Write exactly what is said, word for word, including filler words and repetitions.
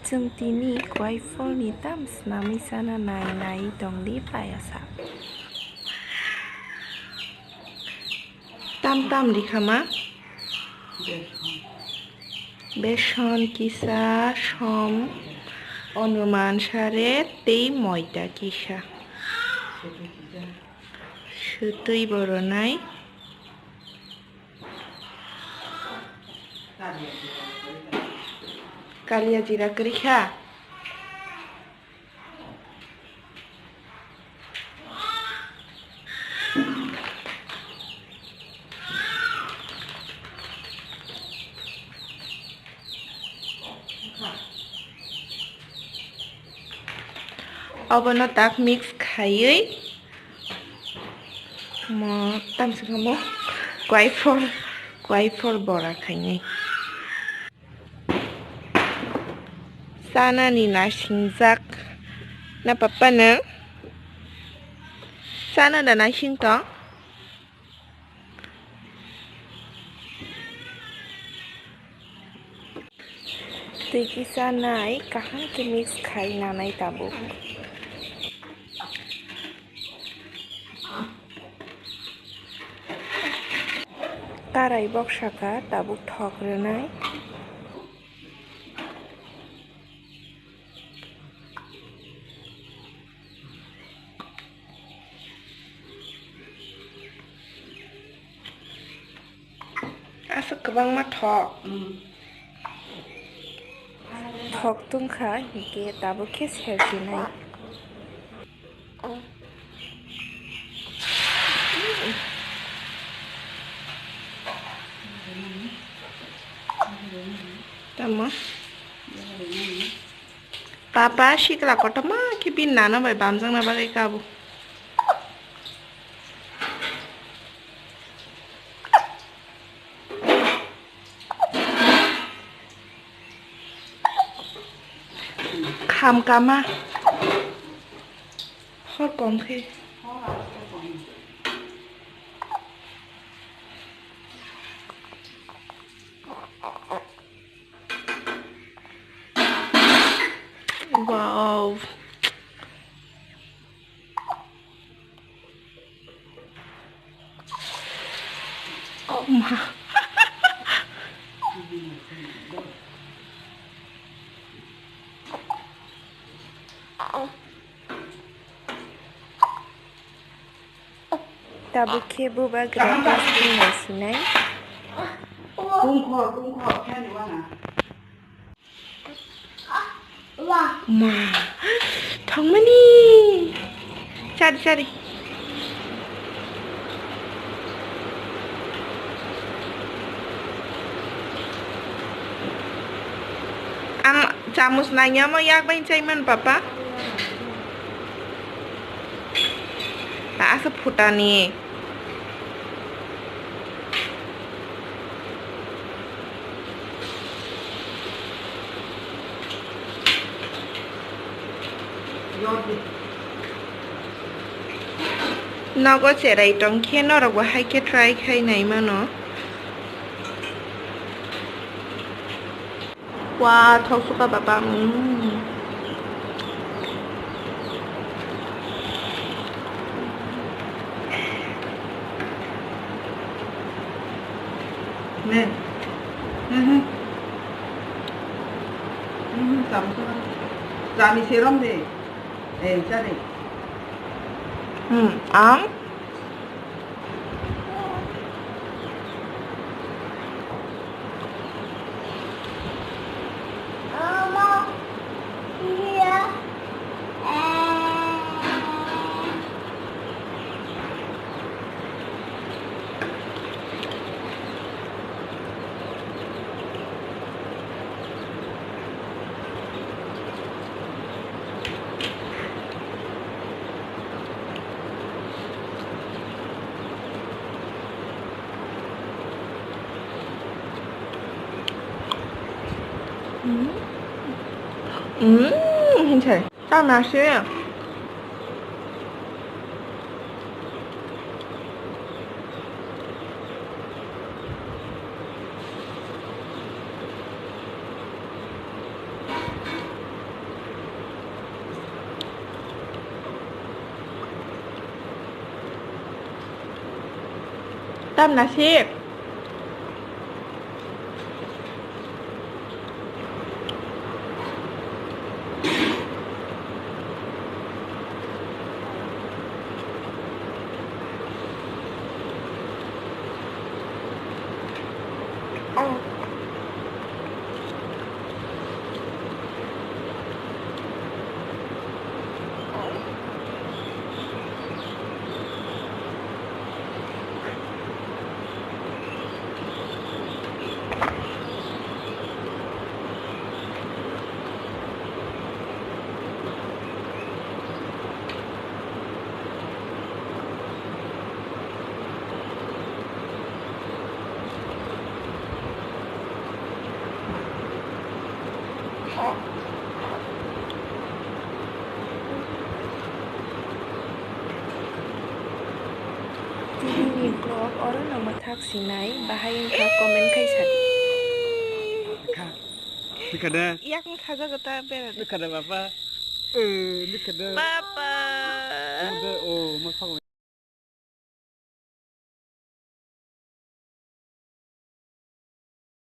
Chwng tini kwai pholni tam snamwi chana nai nai tongdi payasa. Tam tam rikhama. Beson kisa, som, onuman sare tei moida kisa. Swtwi boronai. Kalia jira kwrwi kha. Obono tak mix khaiwi mo tamsukha mo kwai phol, kwai phol bora khainai. Chanani naisingjak na papa no? Chana da naising tong? Twi kisa nai kaham khe mix khai nanai tabuk. Karai bok saka tabuk thok rwnai. Aswk kwbangma thok. Thok tungkha, hinkhe tabuk khe sersinai. Tamo? Papa sikla kotorma khe bini nana bai bamjakna bagwi kabo. Kham kama. Hor kom khe. Wow. Oh ma. Tabuk khe bubagra testing naisinai. Tungkho, tungkho, khe nuana. Ma, thangmani. Chari, chari. Ang chamus nangya mo yak bai chaiman papa. Ta asa phutani. Nogo cherai tong khe norok bo hai khe try khai nai mano. Wa, thok suka baba. Mm. Ne. Mhm. Mhm, cham suka. Chami serom de. Eh, cha de. Hmm, ang. Mm. Mm, hinchai. Tang na se. Tam nasik. Tini ni vlog oro no mwthak sinai, bahai wngkha comment khai sadi. Kha. Nikha da. Yak ni khajago ta bera. Nikha da papa. Eh, nikha da. Papa. Nikha da, oh, ma